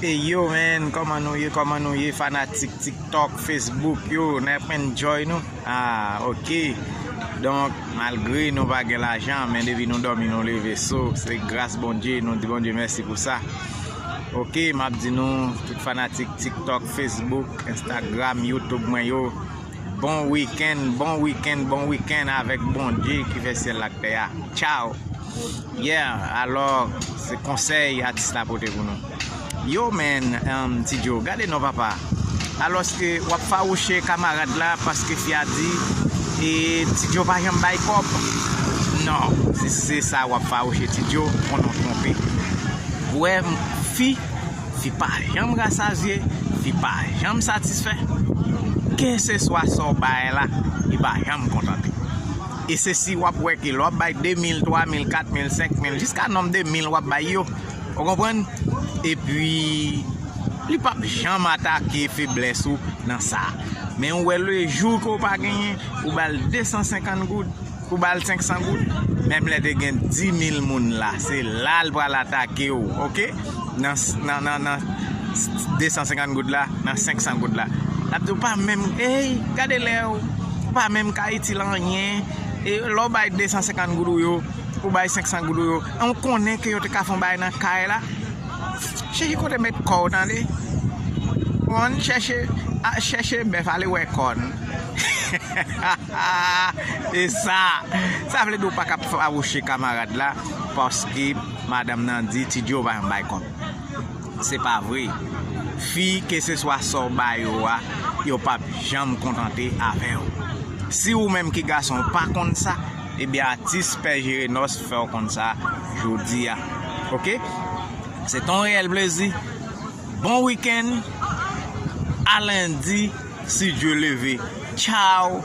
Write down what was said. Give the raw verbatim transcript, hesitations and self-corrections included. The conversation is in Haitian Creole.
Yo, man, kòman nou ye? Kòman nou ye, fanatik TikTok, Facebook yo? N ap enjoy nou? Ah, ok. Donk, malgre nou pa gen lajan, men depi nou dòmi, nou leve. So, se gras Bondye, nou di Bondye mèsi pou sa. Ok, m ap di nou, tout fanatik TikTok, Facebook, Instagram, YouTube mwen yo, bon wikenn, bon wikenn, bon wikenn avèk Bondye ki fè syèl la ak tè a. Tchao! Yeah, alò, se konsèy atis la pote pou nou. Yo, man, um, Ti Joe, gade non, papa. Alòske w ap fawouche kamarad la paske fi a di, e, Ti Joe pa janm bay kòb. Non, si se sa w ap fawouche Ti Joe, konnen w twonpe. Ou wè, fi, fi pa janm rasazye, fi pa janm satisfè. Keseswa sa w bay la, li pa janm kontante. E se si w ap wè ke lè w ap bay de mil, twa mil, kat mil, senk mil, jiska nonm de mil w ap bay yo. Ou konprann? Epi, li p ap janm atake feblès ou nan sa. Men ou wè lejou ke w pa genyen, ou ba l de san senkant goud, ou ba l senk san goud. Menm lè te gen dis mil moun la, se la l pral atake w, ok? Nan, nan, nan, nan de san senkant goud la, nan senk san goud la. L ap di w pa menm, ey, gade lè w, ou pa menm ka itil anyen. E lè w bay de san senkant goud ou yo, ou bay senk san goud ou yo, an w konnen ke yo te ka fè yon bagay nan kay la. Chèche kote met kò w, tande. Konn chèche, a, chèche bèf, ale wè kòn. E sa, sa vle di w pa ka fawouche kamarad la, paske madanm nan di, Ti Joe pa janm bay kòb. Se pa vre. Fi, keseswa sa w ba yo a, yo p ap janm kontante avè w. Si ou menm ki gason ou pa konn sa, ebyen atis Pè Jerenòs fè w konn sa jodi a. Ok? Se te yon reyèl plezi. Bon wikenn. A lendi, si Dye leve. Tchao.